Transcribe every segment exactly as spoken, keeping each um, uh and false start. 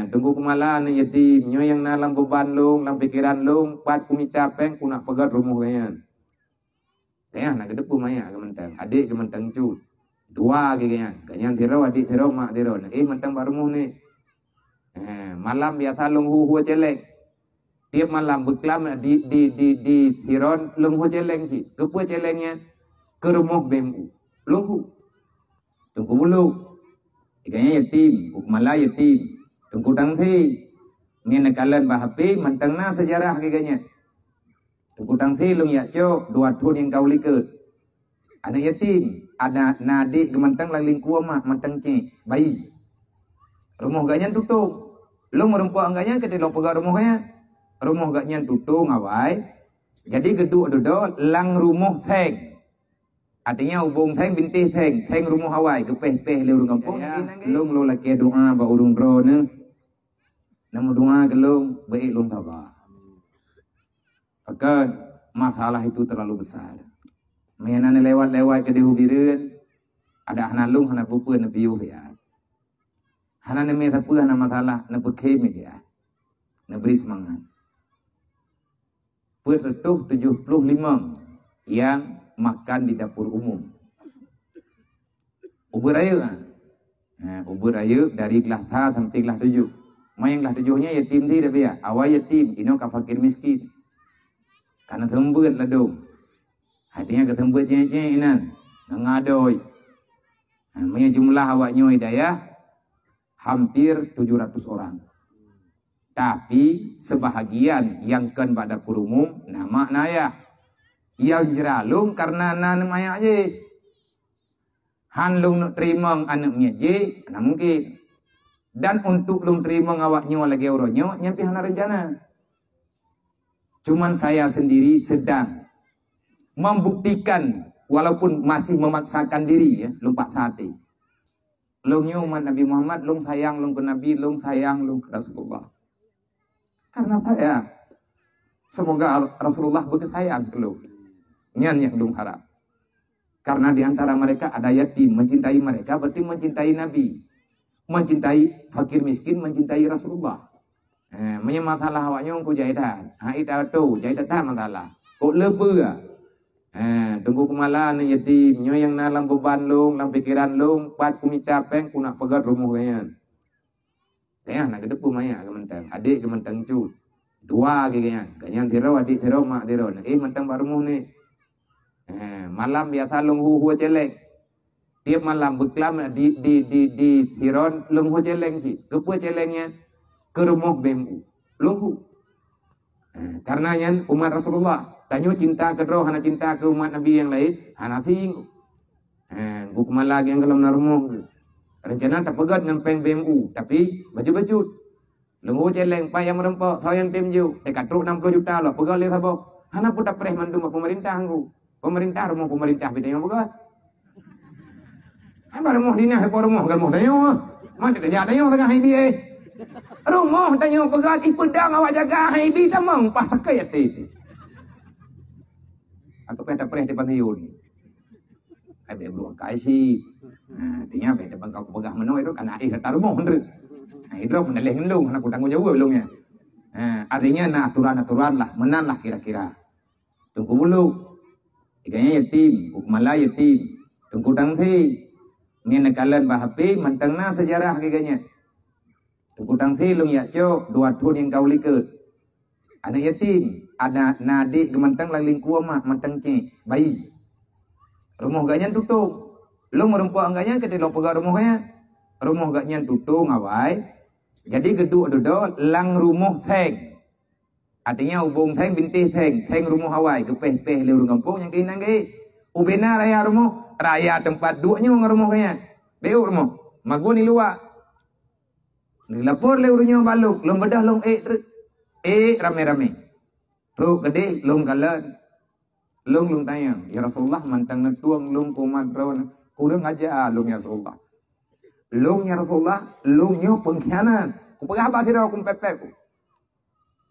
Teungku Kumala aneuk yatim, nyoe nyang na lam beuban lôn, lam pikeran lôn, pat kumita péng kunak peugét rumoh geuh nyan. Teuh na geuteupeue manyak geuh mantong, adék geuh mantong cut. Dua geuh nyan, geuh nyan sidroe, adék sidroe, mak sidroe. Neuéh mantong bak rumoh nyoe. Eh, malam biasa lôn hu-hu céléng. Tiep malam beuklam di, di, di, di sidroe lôn hu céléng cit. Keupeue céléng nyan? Keu rumoh B M U. Lôn hu. Teungku Bulu. Geuh nyan yatim, Teungku Kumala yatim. Teungku Tangsi. Nyan neukalon bak H P, mantong na seujarah geuh nyan. Teungku Tangsi lôn jak cok dua thon nyang ka u likot. Aneuk yatim, ada na adék geuh mantong lam lingkue mak, mantong cék, bayi. Rumoh geuh nyan tutong. Lôn meurumpok ngon geuh nyan, keu lôn peugah rumoh nyan. Rumoh geuh nyan tutong awai. Jadi geuduek dudoe lam rumoh seng. Artinya ubong seng bintéh seng, seng rumoh awai, geupéh-péh lé ureueng gampông. Ya, ya. Lôn, lôn lakée doa bak ureueng droeneuh. Na meudoa keu lôn, beuék lôn saba. Pakon masalah itu terlalu besar. Meunyo na lewat-lewat keudéh u Bireuen, ada hana lôn, hana peue-peue, neupiôh siat. Hana neumé sapeue, hana masalah, neupeukhém siat. Neubri seumangat. Peuet reutôh tujoh ploh limong nyang makan di dapur umum. Ubeut rayeuk, ha. Ha, ubeut rayeuk dari glah sa sampai glah tujoh. Ma nyang glah tujoh nyan yatim sit, tapi ya, awai yatim, inoe ka fakir miskin. Ka neuseumbeuet ladôm. Artinya ka seumbeuet cék-cék inan, ngon adoi. Ha, meunyo jumlah awak nyoe dayah, hampir tujuh ratus orang. Tapi, sebahagian nyang kon bak dapur umum, na mak na ayah. Nyang jra lôn karena na aneuk manyak jih. Han lôn neuk teurimong aneuk miet jih, hana mungkin. Dan untuk lôn teurimong awak nyoe lagée uroe nyoe, nyan pih hana reuncana. Cuman saya sendiri sedang membuktikan, walaupun masih memaksakan diri, ya, lôn paksa até. Lôn nyoe umat Nabi Muhammad, lôn sayang lôn keu Nabi, lôn sayang lôn keu Rasulullah. Karena saya, semoga Rasulullah beusayang keu lôn. Nyan nyang lôn harap. Karena di antara mereka ada yatim, mencintai mereka berarti mencintai Nabi. Mencintai fakir miskin, mencintai Rasulullah. Eh, meunyoe masalah awak nyoe ku jai that. Ha, ita tu, jai that masalah. Kok leubeh ah. Eh, Teungku Kumala aneuk yatim, nyoe nyang na lam beuban lôn, lam pikeran lôn, pat kumita péng kunak peugét rumoh geuh nyan. Teuh na geuteupeue manyak geuh mantong, adék geuh mantong cut. Dua geuh nyan, geuh nyan sidroe, adék sidroe, mak sidroe. Neuéh mantong bak rumoh nyoe. Eh, malam biasa lôn hu-hu céléng. Tiep malam beuklam di, di, di, di sidroe lôn hu céléng cit. Keupeue céléng nyan? Keu rumoh B M U. Lôn hu. Eh, karena nyan umat Rasulullah. Tanyoe cinta keudroe hana cinta keu umat Nabi nyang laén, hana sing. Eh, Teungku Kumala nyang gohlom na rumoh. Reuncana tapeugét ngon péng B M U, tapi bacut-bacut. Lôn hu céléng, pat nyang meurumpok, soe nyang tem jok. Eh, ka trok enam puluh juta lom, peugét lé saboh. Hana peue tapreh mandum bak peumeurintah, Teungku. Peumeurintah, rumoh peumeurintah pih tanyoe peugét. Hana rumoh dinas, hana rumoh, bukan rumoh tanyoe. Mantong tajak tanyoe tengah ibi, eh. Rumoh tanyoe peugét, ipeudong awak jaga, hai ibi tamong, paih sakét até. Aku payah tapreh di pansiun. Ai bèk beuruang ka isi. Ha, artinya bèk teubang kau peugah meunoe tu, kana éh rata rumoh tu. Ha, idroe peunaléh ngon lôn, hana kutanggong jaweueb lôn nyan. Ha, artinya na aturan-aturan lah, meunan lah kira-kira. Teungku Bulu, geuh nyan yatim, Teungku Kumala yatim, Teungku Tangsi. Nyan neukalon bak H P, mantong na seujarah geuh nyan. Teungku Tangsi lôn jak cok dua thon nyang ka u likot. Aneuk yatim, ada na adék geuh mantong lam lingkue mak, mantong cék, bayi. Rumoh geuh nyan tutong. Lôn meurumpok ngon geuh nyan, keu lôn peugah rumoh nyan. Rumoh geuh nyan tutong awai. Jadi geuduek dudoe lam rumoh seng. Artinya ubong seng bintéh seng, seng rumoh awai, geupéh-péh lé ureueng gampông nyang keunan geuh. Ubena raya rumoh, raya teumpat duek nyoe ngon rumoh geuh nyan. Beuh rumoh, magun di luwa. Neulapor lé ureueng nyoe bak lôn, lôn beudôh lôn ék treuk. Ék ramé-ramé. Trok keudéh lôn kalon. Lôn, lôn tanyong, "Ya Rasulullah, mantong neutueng lôn keu umat droeneuh, kureueng aja lôn, ya Rasulullah. Lôn, ya Rasulullah, lôn nyoe peungkhianat. Kupeugah haba sidroe, kumpép-pép ku.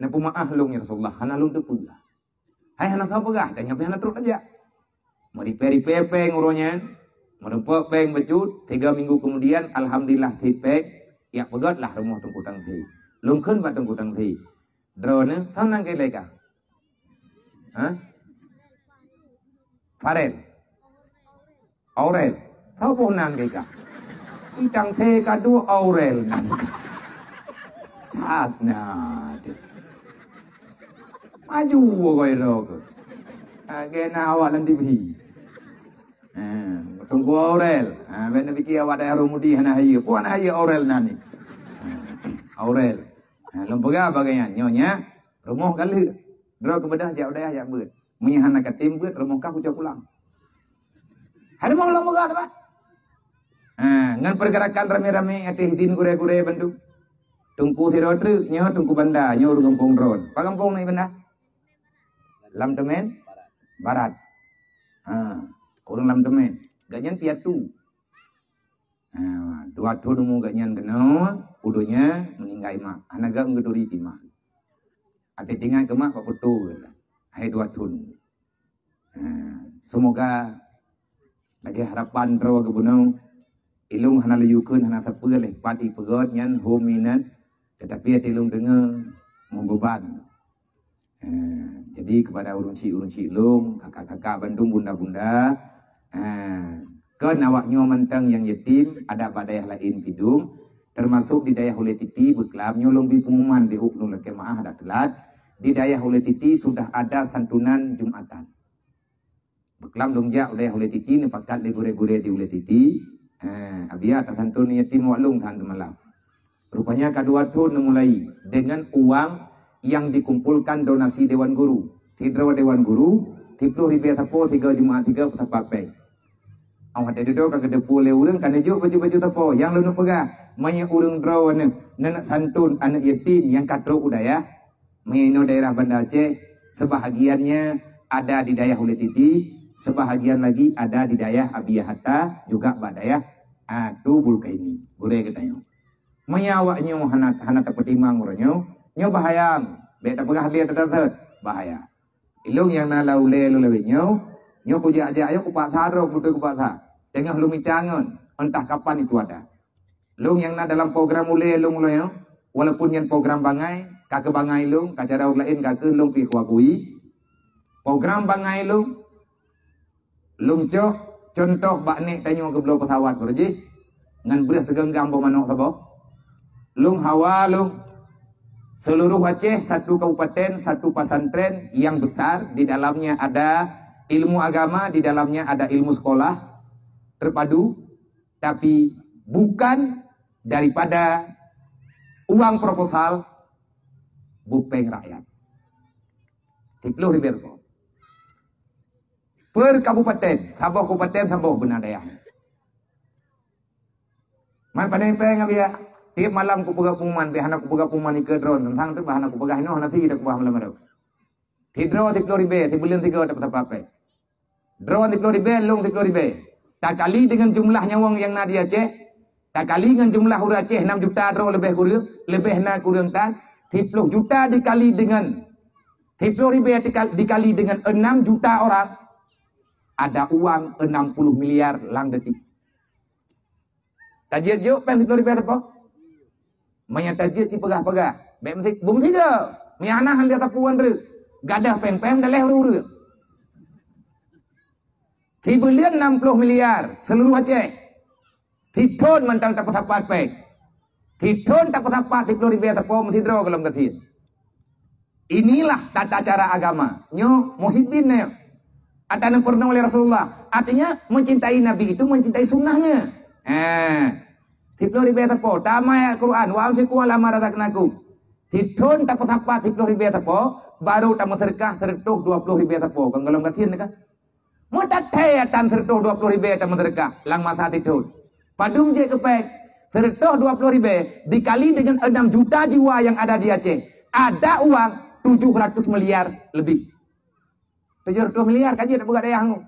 Neupeumeu'ah lôn, ya Rasulullah, hana lôn teupeue." Hai hana sapeue peugah, dan nyan pih hana trok tajak. Meuripée-ripée péng uroe nyan, meurumpok péng bacut, tiga minggu kemudian, alhamdulillah, sit péng, Jak peugöt lah rumoh Teungku Tangsi. Lôn kheun bak Teungku Tangsi. Droeneuh, soe nan keu lé kah? Ha? Farel. Aurel. Soe boh nan keu kah? Itang se ka dua Aurel nan. That na. Maju woi rok. Ha, kena awak lam T V. Ha, Teungku Aurel. Ha, bèk na pike awak daerah Rumudi hana hayeue. Peue hana hayeue Aurel nan ni? Ha, Aurel. Ha, lôn peugah bagaih nyan. Nyoe nya, rumoh ka lheueh. Droe keubeudôh jak u dayah jak beuet. Meunyo hana katem beuet, rumoh kah kucok pulang. Hai rumoh lôn peugah teuma. Ha, ngon pergerakan ramé-ramé ateueh idin gurèe-gurèe bandum. Teungku sidroe treuk, nyoe Teungku Banda, nyoe ureueng gampông droen. Pat gampông nyoe Banda? Lam Teumèn Barat. Ha, ureueng lam Teumèn. Gobnyan piatu. Ha, dua thon umu gobnyan keunoe, u donya meuninggai mak. Hana gèt geuturi pih mak. Até teuingat keu mak bak foto geuh lah. Hai dua thon umu. Ha, semoga lagèe harapan droe geubunoe, ilôn hana lôn yue kheun, hana sapeue lé pat ipeugöt nyan hom inan, teutapi até lôn deungö meubeuban. Eh, jadi kepada ureueng chik, ureueng chik lôn, kakak-kakak bandum, bunda-bunda, eh, kon awak nyoe mantong nyang yatim, adak bak dayah laén pih dum, termasuk di dayah Ulèe Titi, beuklam nyoe lôn bri pengumuman di uk lôn lakèe meu'ah adak teulat, di dayah Ulèe Titi sudah ada santunan Jumatan. Beuklam lôn jak u dayah Ulèe Titi, neupakat lé gurèe-gurèe di Ulèe Titi. Eh, abiya tasantun yatim wak lôn sahan teumalam. Rupanya ka dua thon neumulai dengan uang yang dikumpulkan donasi Dewan Guru. Sidroe Dewan Guru, siplôh ribèe sapo, sigoe Jumat, sigoe peusapat pèng. Awak watèe dudoe ka geuteupeue lé ureueng ka neujok baju-baju sapo. Nyang lôn peugah, meunyo ureueng droeneuh, neuneuk santun aneuk yatim nyang ka trok u dayah, Meunyoe daerah Banda Aceh, sebahagiannya ada di dayah Ulèe Titi, sebahagian lagi ada di dayah Abiya Hatta, juga bak dayah, ah, Tubul Kaini. Gurèe geutanyoe. Meunyoe awak nyoe hana, hana tapeutimang uroe nyoe, nyoe bahaya. Bèk tapeugah lé that-that, bahaya. Ilôn nyang na lam ulèe lôn lawét nyoe, nyoe kujak-jak nyoe kupaksa droe, beutôi kupaksa. Teungoh lôn mita ngon, entah kapan itu ada. Lôn nyang na dalam program ulèe lôn uroe nyoe, walaupun nyan program bangai, ka keuh bangai lôn, ka cara ureueng laén ka keuh lôn pih kuakui. Program bangai lôn, lôn cok contoh bak nèk tanyoe geubloe peusawat baroe jih, ngon breueh sigeunggam boh manok saboh. Lôn hawa lôn, seluruh Aceh, satu kabupaten, satu pesantren yang besar, di dalamnya ada ilmu agama, di dalamnya ada ilmu sekolah terpadu, tapi bukan daripada uang proposal bupeng rakyat. Siplôh ribèe rupiah. Per kabupaten, saboh kabupaten, saboh beuna dayah. Man pane pèng abiya, tiep malam kupeugah pengumuman, bèk hana kupeugah pengumuman ikeue droe, teuntang teuh bah hana kupeugah inoe, hana sida kupeugah malam-malam. Sidroe siplôh ribèe, sibuleuen sigoe dapat sapat pèng. Droe siplôh ribèe, lôn siplôh ribèe. Takali dengan jumlah nyawöng nyang na di Aceh, takali ngon jumlah ureueng Aceh enam juta droe leubeh kureueng, leubeh na kureueng tan, siplôh juta dikali dengan, siplôh ribèe dikal-, dikali dengan enam juta orang, ada uang enam puluh miliar lam detik. Tajeuet jok pèng siplôh ribèe teupeu? Meunyo tajeuet jipeugah-peugah, bèk meusi-, beumeusigoe. Meunyo hana han lé sapeue treuk. Gadoh pèng-pèng daleh ureueng-ureueng. Sibuleuen enam puluh miliar seluruh Aceh. Sithon mantong tapeusapat pèng. Sithon tapeusapat siplôh ribèe sapo meusidroe gohlom gasien. Inilah tata cara agama. Nyoe muhibin nyoe. Ata neupeurunoe lé Rasulullah. Artinya, mencintai Nabi itu mencintai sunnahnya. Eh, siplôh ribèe sapo. Tamai ayat Quran, "Wa anfiqu ala ma razaqnakum." Sithon tapeusapat siplôh ribèe sapo, baru tameuseudeukah seureutôh dua plôh ribèe sapo. Kon gohlom gasien kan? Meutatèe atan seureutôh dua plôh ribèe tameuseudeukah lam masa sithon. Padum jeuet keu pèng? Seureutôh dua plôh ribèe dikali dengan enam juta jiwa yang ada di Aceh, ada uang tujuh ratus miliar lebih. Tujuh ratus miliar ka jeuet tapeugah dayah nyoe.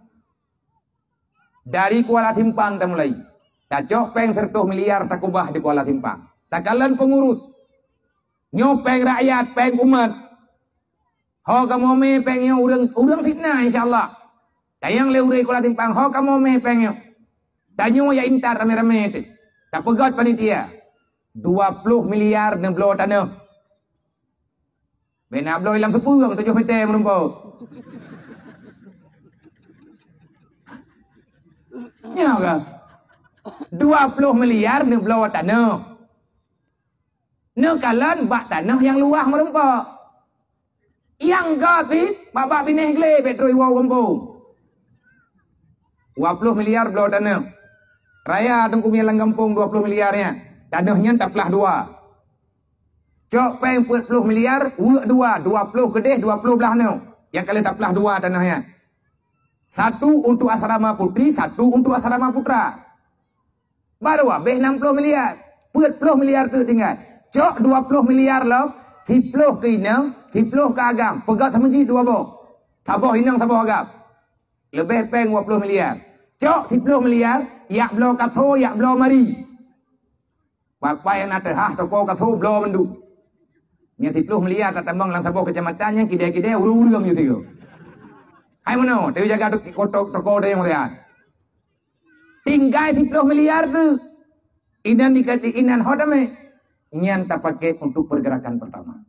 Dari Kuala Simpang tamulai. Tacok pèng seureutôh miliar takeubah di Kuala Simpang. Takalon pengurus. Nyoe pèng rakyat, pèng umat. Ho kamoe mè pèng nyoe ureueng, ureueng sitna, insya Allah. Tanyong lé ureueng Kuala Simpang, ho kamoe mè pèng nyoe. Tanyoe jak intat ramé-ramé teuh. Tapeugöt panitia. Dua ploh miliar neubloe tanoh. Bèk na bloe lam seupeueng tujoh meter meurumpok. Nyoe ka. Dua ploh miliar neubloe tanoh. Neukalon bak tanoh nyang luwah meurumpok. Nyang gob cit bak-bak binéh glé bèk trôh iwoe gampông. Dua ploh miliar bloe tanoh. Raya Teungku Miet lam gampông dua ploh miliar nyan. Tanoh nyan taplah dua. Cok péng peuet ploh miliar, weuek dua, dua ploh keudéh, dua ploh blah nyoe. Nyang ka lheueh taplah dua tanoh nyan. Satu untuk asrama putri, satu untuk asrama putra. Baru habéh enam ploh miliar. Peuet ploh miliar tu tinggai. Cok dua ploh miliar lom, siploh keu inong, siploh keu agam. Peugöt seumeujid dua boh. Saboh inong, saboh agam. Leubeh péng dua ploh miliar. Cok siploh miliar, jak bloe kaso, jak bloe mari. Bapak nyang na teuhah toko kaso bloe mandum. Nyan siploh miliar tatamong lam saboh keucamatan nyan kidée-kidée ureueng-ureueng ju sigoe. Hai meunoe, teujaga toko, toko dayong rian. Tinggai siploh miliar tu. Inan di, inan ho damé. Nyan tapaké untuk pergerakan pertama.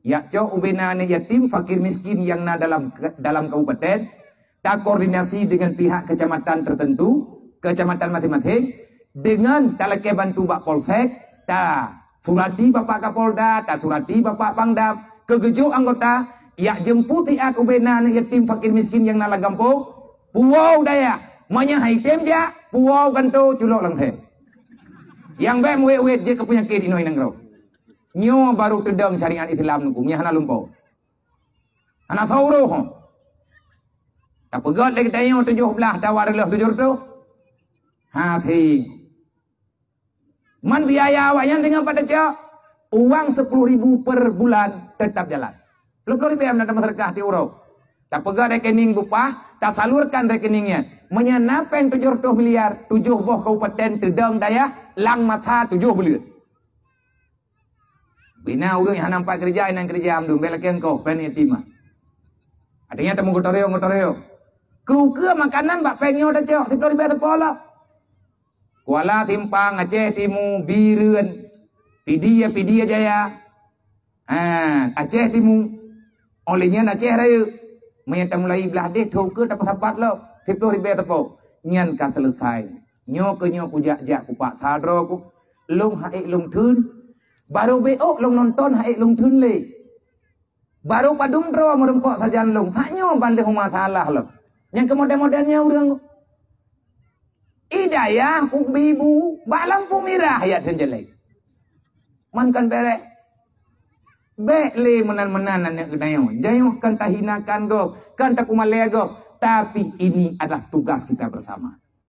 Jak cok ubena aneuk yatim, fakir miskin nyang na dalam, dalam kabupaten, takoordinasi dengan pihak kecamatan tertentu, kecamatan masing-masing, dengan talakée bantu bak polsek, tasurati Bapak Kapolda, tasurati Bapak Pangdam, keu geujok anggota, jak jemput siat ubena aneuk yatim, fakir miskin nyang na lam gampông, puwoe u dayah, meunyoe han item jak, puwoe u kantô, culok lam thèe. Nyang bèk meuwét-wét jeuet keu peunyakét inoe nanggroe. Nyoe baru teudong syariat Islam Teungku, nyan hana lumpoe. Hana soe uroh. Tapeugöt lé geutanyoe tujoh blah tawa reuloh tujoh reutôh. Hasé. Man biaya awaknyan deungon pat tacok, uang sepuluh ribu per bulan tetap jalan. Ploh-ploh ribèe meunan tameuseudeukah tiep uroe. Tapeugöt rekening bupah, tasalurkan rekening nyan. Meunyoe na péng tujoh reutôh miliar, tujoh boh kabupaten teudong dayah lam masa tujoh buleuen. Bina ureueng nyang hana nampak keureuja, inan keureuja mandum, bèk lakée engkoh, péng yatimah. Artinya, tameugotong-royong, gotong-royong. Keu ukeue makanan bak péng nyoe tacok, siploh ribèe teupeu lom. Kuala Simpang, Aceh Timu, Bireuen, Pidie, Pidie Jaya, ha, Aceh Timu, óh lheueh nyan Aceh Rayeuk. Meunyoe tamulai blah deh, thôn keu tapeusapat lom, siploh ribèe teupeu. Nyan ka seuleusai. Nyoe keu nyoe kujak-jak kupaksa droe ku. Lôn han ék lôn theun. Barô beuôk lôn nonton han ék lôn theun lé. Barô padum droe meurumpok sajan lôn. Sak nyoe ban lheueh masalah lom. Nyang keu model-model nyan ureueng. Hidayah, ibu, bak lampu mirah ayat theun jalai. Man kon bèrèh. Bèk lé meunan-meunan aneuk geutanyoe. Tanyoe kan tahinakan gob, kan takumalèe gob. Tapi ini adalah tugas kita bersama.